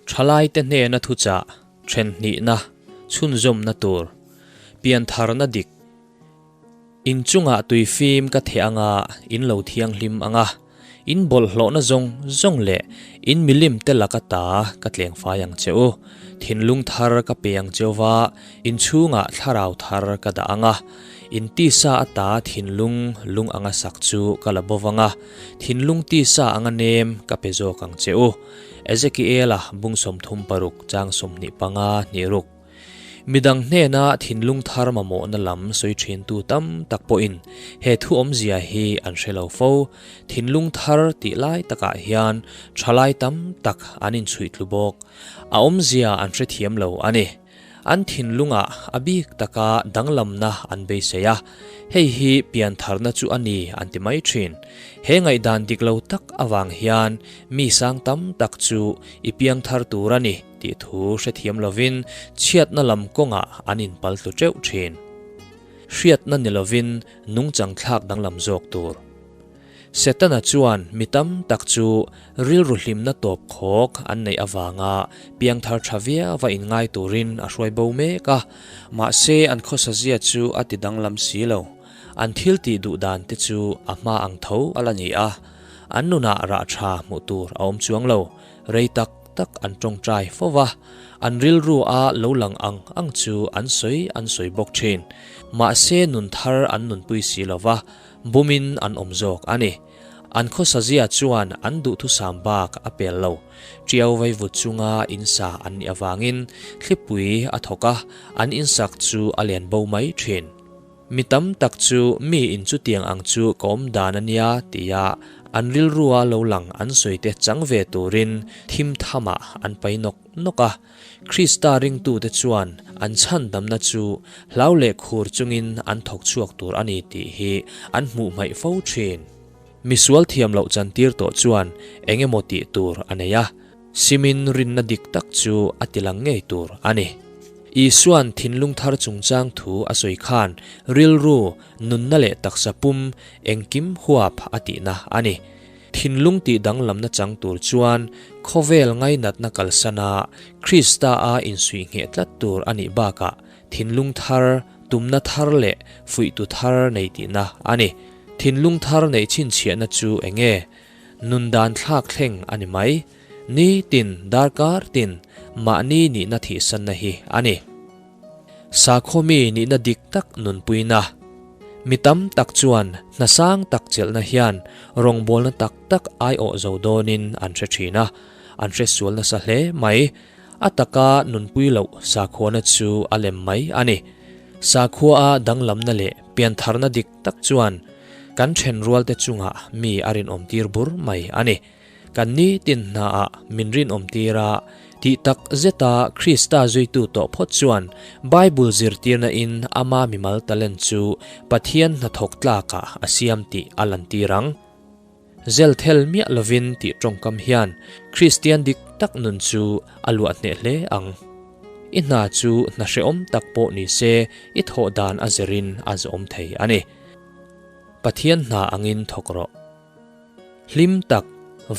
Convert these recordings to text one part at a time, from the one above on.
Thalaite hnena thuchah then hnihna chhunzawmna tur piantharna dik In chungah tui fim ka theh anga in lo thianghlim anga in bawlhhlawhna zawng zawng leh in milim te laka ta ka tleng fai ang che u. Thinlung thar ka pe ang cheu va, in chhungah thlarau thar ka dah anga in tisa ata thinlung lung anga sak chu ka la bo vanga thinlung tisa anga nem ka pe zawk ang che u. Ezekiela bung 36 chang 25 hnih ruk. Midang hnena thinlung thar mamawhna lam sawi thintu tam tak pawhin he thu awmzia hi an hre lo fo. Thinlung thar tih lai takah hian thalai tam tak an inchhuih tlu bawk. A awmzia an hrethiam lo a ni. An thinlungah a bik taka danglamna an beisei a, hei hi piantharna chu a ni an ti mai thin. He ngaihdan dik lo tak avang hian mi sang tam tak chu i piangthar tur a ni. Tih thu hrethiam lovin chhiatna lam kawngah an inpal tlu teuh thin. Hriatna ni lovin nungchang thlak danglam zawk tur. Setana chuan mi tam tak chu rilru hlimna tawp khawk an neih avanga piangthar tha viau a inngai turin a hruai bo mek a, mahse an khawsazia chu a ti danglam si lo. An thil tih duh dan te chu a hma ang tho a la ni a, an nunah rah tha hmuh tur a awm chuang lo. Rei tak tak an tawngtai fo va, an rilru a lo lang ang ang chu an sawi an sawi bawk thin. Mahse nun thar an nunpui si lo va, bumin an awm zawk a ni. An khawsazia chuan an duhthusam bak a pel lo. Tiau vaivut chunga insa an nih avangin thlipui a thawk a, an insak chu a len bo mai thin. Mi tam tak chu mi in chutiang ang chu ka awm dan a nia tia an rilrua lo lang an sawi te chang ve turin thim thamah an pai nawk nawk a. Krista ringtute chuan an chhandamna chu hlau leh khur chungin an thawk chhuak tur a ni tih hi an hmuh hmaih fo thin. Misual thiam loh chantir tawh chuan eng emaw tih tur a nei a. Simin rinna dik tak chu a tilang ngei tur a ni. Isua'n thinlung thar chungchang thu a sawi khan rilru, nunna leh taksa pum engkim huap a tihna a ni. Thinlung tih danglamna chang tur chuan khawvel ngainatna kalsana Krista-a insuih ngheh tlat tur a nih bakah thinlung thar, tumna thar leh fuihtu thar nei tihna a ni. Thinlung thar neih chhinchhiahna chu eng nge? Nun dan thlak thleng a ni mai. Ni tin, darkar tin, mahni nihna thihsanna hi a ni. Sakhawmi nihna dik tak nunpuina. Mi tam tak chuan hna sang tak chelhna hian rawngbawlna tak tak aiawh zo dawnin an hre thin a, an hre sual nasa hle mai. A taka nunpui loh sakhuana chu a lem mai a ni. Sakhua-a danglamna leh piantharna dik tak chuan kan thenrualte chungah mi a rinawmtir bur mai a ni. Kan nitin hnaah min rinawmtir a, tih tak zeta Krista zuitu tawh phawt chuan Bible zirtirna in ama mimal talent chu Pathian hnathawk tlakah a siam tih a lantir ang. Zelthel miah lovin tih tawngkam hian Kristian dik tak nun chu a luah hneh hle ang. I hna chu hna hrehawm tak pawh ni se i thawh dan a zirin a zawm thei a ni. Pathian hna angin thawk rawh. Hlim tak,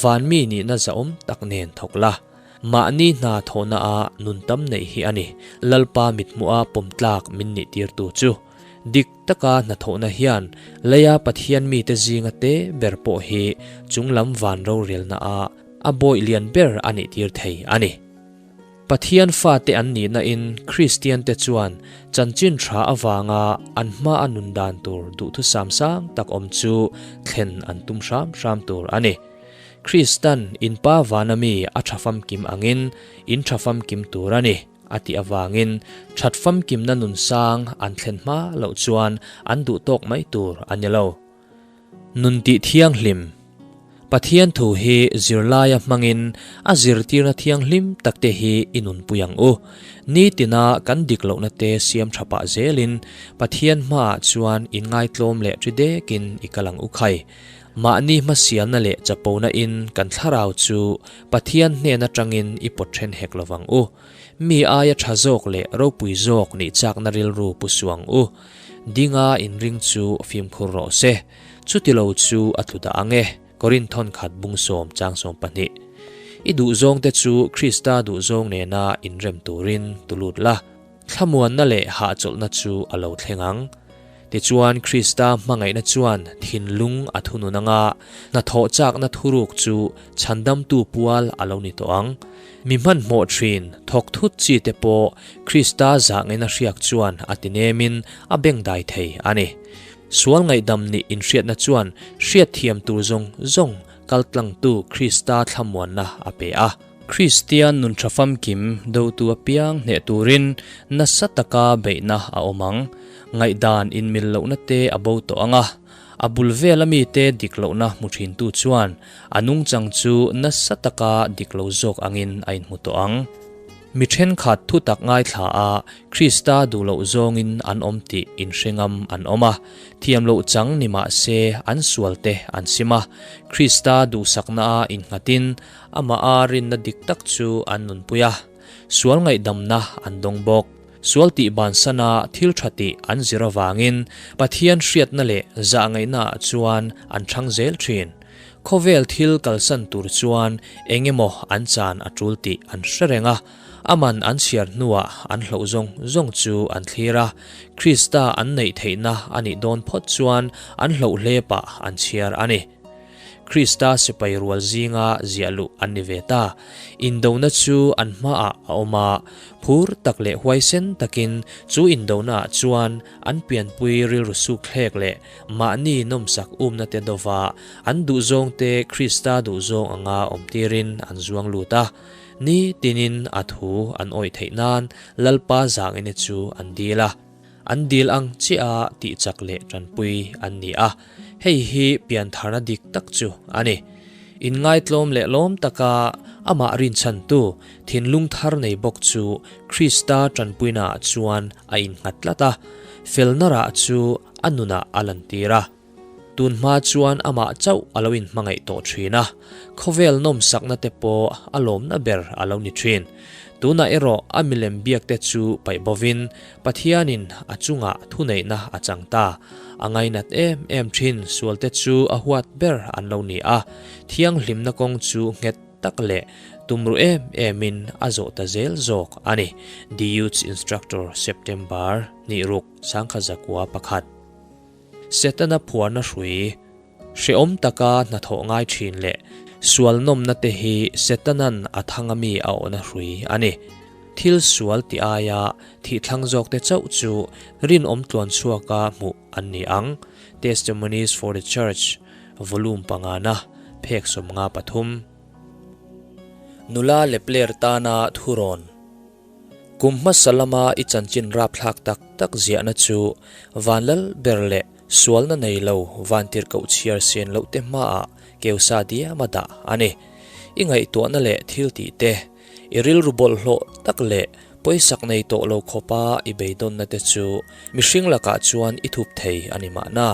van mi nihna zahawm tak nen thawk la. Mahni hna thawhna a nun tam neih hi a ni Lalpa mithmuha pawm tlak min nih tirtu chu. Dik taka hnathawhna hian leia Pathian mite zinga te ber pawh hi chunglam van rorelna a a bawih lian ber a nih tir thei a ni. Pathian fate an nihna in Kristian te chuan chanchin tha avanga an hma a nun dan tur duhthusam sang tak awm chu thlen an tum hram hram tur a ni. Kristan in pa vana mi a tha famkim angin in tha famkim tur a ni a tih avangin that famkimna nun sang an thlen hma loh chuan an duh tawk mai tur a ni lo. Nun tih thianghlim. Pathian thu hi zirlaia hmangin a zirtirna thianghlim takte hi i nunpui ang u. Nitina kan dik lohna te siam tha pah zelin Pathian hmaah chuan inngaitlawm leh ṭi dekin i kal ang u khai. Mahni hmasialna leh chapona in kan thlarau chu Pathian hnen atangin i pawt then hek lovang u. Mi aia tha zawk leh ropui zawk nih chakna rilru pu suang u. Dinga inring chu fimkhur rawh se. Chutilo chu a tlu dah ang e, Korinthon khat bung sawm chang 12. I duhzawngte chu Krista duhzawng nena inrem turin tulut la. Thlamuanna leh hahchawlhna chu a lo thleng ang. Tichuan, Krista hmangaihna chuan thinlung a thunun anga, hnathawh chakna thuruk chu chhandamtu pual a lo ni tawh ang. Mi hmanhmawh thin, thawk thut chi te pawh Krista zahngaihna hriak chuan a ti nemin a bengdai thei a ni. Sual ngaihdam nih inhriatna chuan hriatthiam tur zawng zawng kaltlangtu Krista thlamuanna a pe a. Kristian nun tha famkim dotu apiang hneh turin nasa taka beihna a awm ang. Ngaihdan inmil lohna te a bo tawh ang a, a bul vela mite dik lohna hmu thintu chuan a nungchang chu nasa taka dik lo zawk angin a inhmu tawh ang. Mi thenkhat thutak ngaithla a Krista duh loh zawngin an awm tih inhre ngam an awm a, thiam loh chang ni mah se an sual te an sim a, Krista duhsakna a innghatin amah a rinna dik tak chu an nunpui a, sual ngaihdamna an dawng bawk. Sual tih bansana thil tha tih an zir avangin Pathian hriatna leh zahngaihna ah chuan an thang zel thin. Khawvel thil kalsan tur chuan eng emaw an chan a tul tih an hre reng a, a man an chhiar hnuah an hloh zawng zawng chu an thlir a, Krista an neih theihna a nih dawn phawt chuan an hloh hle pah an chhiar a ni. Krista sipai rual zinga ziah luh an ni ve ta. Indona chu an hmaah a awm a, phur tak leh huaisen takin chu indonaah chuan an pianpui rilru suk thlek leh mahni nawmsak umna te dova an duhzawngte Krista duhzawng anga awmtirin an zuang lut a. Ni tinin a thu an awih theih nan Lalpa zangine chu an dil a. An dil ang chiah a tihchak leh tanpui an ni a, hei hi piantharna dik tak chu a ni. Inngaitlawm leh lawm taka amah rinchhantu thinlung thar nei bawk chu Krista tanpuinaah chuan a innghat tlat a, felna rah chu a nunah a lantir a. Tun hma chuan amah chauh a lo inhmangaih tawh thin a, khawvel nawmsakna te pawh a lawmna ber a lo ni thin. Tunah erawh a milem biak te chu paih bovin Pathianin a chungah thuneihna a chang ta. A ngainat em em thin sual te chu a huat ber an lo ni a, thianghlimna kawng chu nghet tak leh tumruh em emin a zawh ta zel zawk a ni. The Youth Instructor, September, Nihruk, Sangkhazakua pakhat. Setana phuarna hrui, hrehawm taka hnathawh ngai thin leh sual nawmna te hi Setanan a thanga mi a awhna hrui a ni. Thil sual tih aia thih thlang zawk te chauh chu rinawm tluan chhuaka hmuh an ni ang. Testimonies for the Church, Volume pangana, phek 53. Nula lepler tana thurawn. Kum hmasa lama i chanchin rapthlak tak tak ziahna chu vanlal ber leh sualna nei lo vantirhkoh chhiar sen loh te hmaah keusa diam a dah a ni. I ngaihtuahna leh thil tih te, i rilru bawlhhlawh tak leh pawisak nei tawh lo khawpa i beidawnna te chu mihring lakah chuan i thup thei a ni mahna.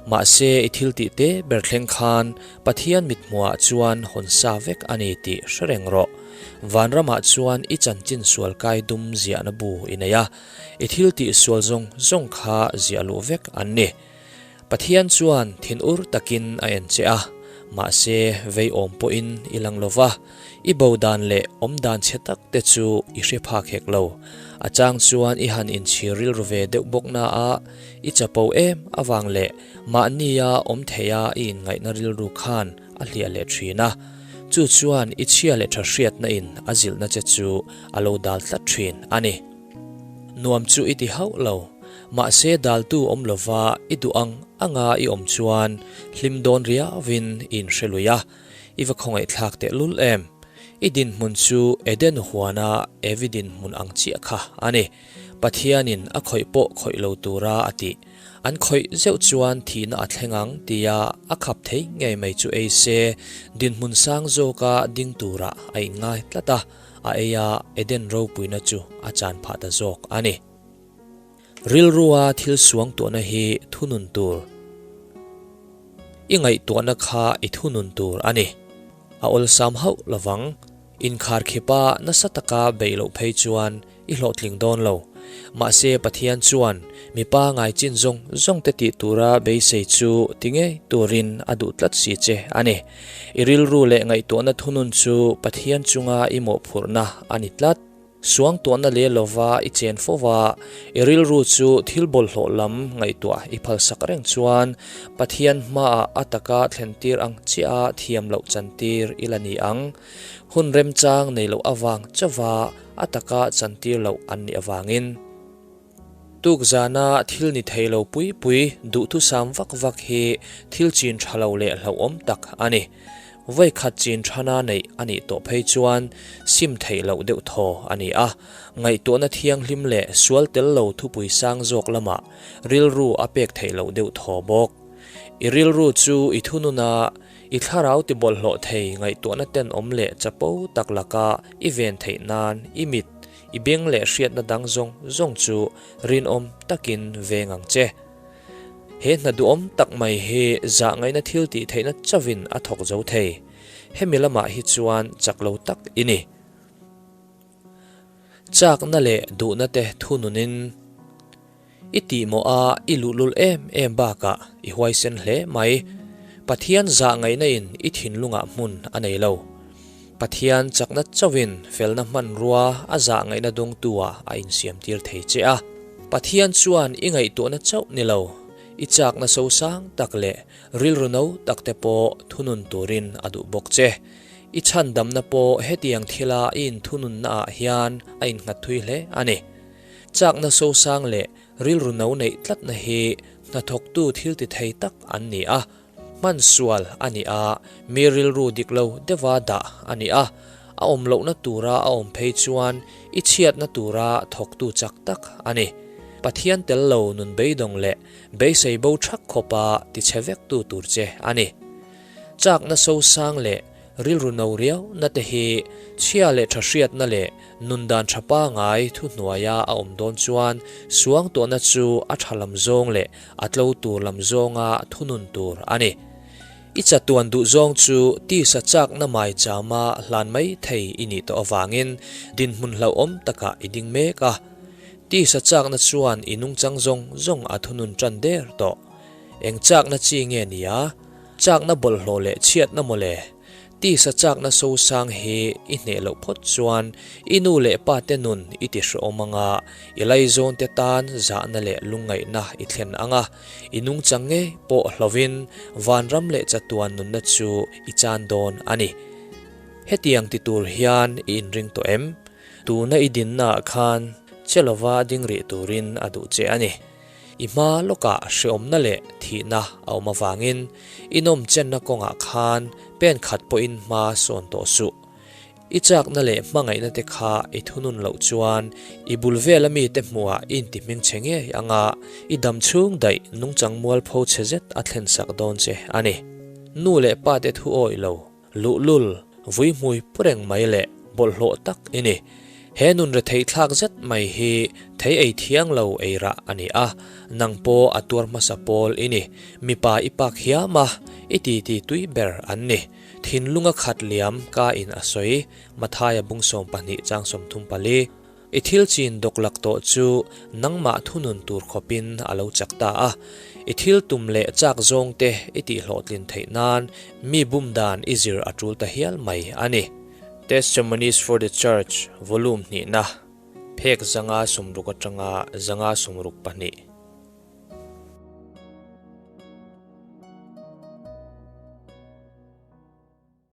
Mahse i thil tih te ber thleng khan Pathian mithmuhah chuan hawn sa vek a ni tih hre reng rawh. Vanramah chuan i chanchin sual kai dum ziahna bu i nei a, i thil tih sual zawng zawng kha ziah luh vek an ni. Pathian chuan thinur takin a en che a, mahse vei awm pawhin i lang lo va, i bo dan leh awm dan chhe tak te chu i hre phak hek lo. A chang chuan i han inchhir rilru ve deuh bawk na a, i chapo em avang leh mahnia awm theia i inngaihna rilru khan a hliah leh thin a. Chu chuan i chhia leh tha hriatna in a zilhna che chu a lo dal tlat thin a ni. Nuam chu i ti hauh lo, mahse daltu awm lova i duh ang anga i awm chuan hlim dawn riauvin i inhre lui a, i va khawngaihthlak tehlul em. I dinhmun chu Eden huana Evi dinhmun ang chiah kha a ni. Pathianin a khawih pawh khawih lo tura a tih. An khawih zeuh chuan thihna a thleng ang tia a khap thei ngei mai chu ei se, dinhmun sang zawka ding turah a inngai tlat a, a ei a Eden ropuina chu a chan phah ta zawk a ni. Rilrua thil suang tuahna hi thunun tur. I ngaihtuahna kha i thunun tur a ni. A awlsam hauh lovang. Inkhar khipa nasa taka beih loh phei chuan i hlawhtling dawn lo. Mahse Pathian chuan mi pangai chin zawng zawng te tih tura beisei chu ti ngei turin a duh tlat si che a ni. I rilru leh ngaihtuahna thunun chu Pathian chunga i mawhphurhna a ni tlat. Suangtuahna leh lova i chen fo va, i rilru chu thil bawlhhlawh lam ngaihtuah i phalsak reng chuan Pathian hmaah a taka thlentir ang chiah a thiam loh chantir i la ni ang. Hun remchang nei loh avang chauva a taka chantir loh an nih avangin. Tuk zana thil ni thei lo pui pui duhthusam vak vak hi thil chin tha lo leh hlauhawm tak a ni. Vawikhat chin thana neih a nih tawh phei chuan sim theih loh deuh thaw a ni a. Ngaihtuahna thianghlim leh sual tel lo thupui sang zawk lamah rilru a pek theih loh deuh thaw bawk. I rilru chu i thununa i thlarau tibawlhhlawh thei ngaihtuahna tenawm leh chapo tak laka i ven theih nan i mit I beng leh hriatna dang zawng zawng chu rinawm takin veng ang che. He hna duhawm tak mai hi zah ngaihna thil tih theihna chauhin a thawk zo thei. Hemi lamah hi chuan chak lo tak i ni. Chakna leh duhna te thununin I tih mawh a, i luhlul em em bakah i huaisen hle mai. Pathian zah ngaihna in i thinlungah hmun a nei lo. Pathian chakna chauhin felna hmanrua a zah ngaihna dawngtu ah a insiam tir thei che a. Pathian chuan i ngaihtuahna chauh ni lo, i chakna sosang tak leh rilru no tak te pawh thunun turin a duh bawk che. I chhandamna pawh hetiang thila i inthununna ah hian a innghat thui hle a ni. Chakna sosang leh rilru no neih tlatna hi hnathawktu thil ti thei tak an ni a, hman sual a ni a, mi rilru dik lo deuha dah a ni a, a awm lohna tura a awm phei chuan i chhiatna tura thawktu chak tak a ni. Pathian tel lo nun beidawng leh beisei bo thak khawpa tichhe vektu tur che a ni. Chakna sosang leh Rilru no riau na te hi chhia leh tha hriatna leh nun dan tha pangai thuhnuaia a awm dawn chuan suangtuahna chu a tha lam zawng leh a tlo tur lam zawnga thunun tur a ni. I chatuan duh zawng chu tisa chakna mai chama hlan mai thei i nih tawh avangin dinhmun hlauhawm takah i ding mek a. Tisa chakna chuan i nungchang zawng zawng a thunun tan der tawh. Eng chakna chi nge nia? Chakna bawlhhlawh leh chhiatna mawle, tisa chakna sosang hi i hneh loh phawt chuan i nu leh pa te nun i ti hrehawm ang a, i laizawn te tan zahna leh lungngaihna i thlen ang a, i nungchang ngei pawh hlovin vanram leh chatuan nunna chu i chan dawn a ni. Hetiang ti tur hian i inring tawh em? Tuna i dinnaah khan che lova ding rih turin a duh che a ni. I hma lawkah hreawmna leh thihna a awm avangin i nawm chenna kawngah khan pen khat pawhin hma sawn tawh suh. I chakna leh hmangaihna te kha i thunun loh chuan i bul vela mite hmuhah i intihming che ngei anga i dam chhung daih nungchang mualpho chhe zet a thlensak dawn che a ni. Nu leh pa te thu awih lo. Luhlul, vui hmui pu reng mai leh bawlhhlawh tak i ni. He nun retheih thlak zet mai hi thei ei thiang lo ei rah a ni a, nang pawh a tuar hmasa pawl i ni. Mipa i pak hiam a, i titi tui ber an ni. Thinlunga khat liam ka in a sawi, Mathaia bung 12 chang 34. I thil chin dawklak tawh chu nangmah thunun tur khawpin a lo chak ta a. I thil tum leh chak zawngte i tihhlawhtlin theih nan mi bum dan i zir a tul ta hial mai a ni. Testimonies for the Church, Volume hnihna, phek 560 atanga 562.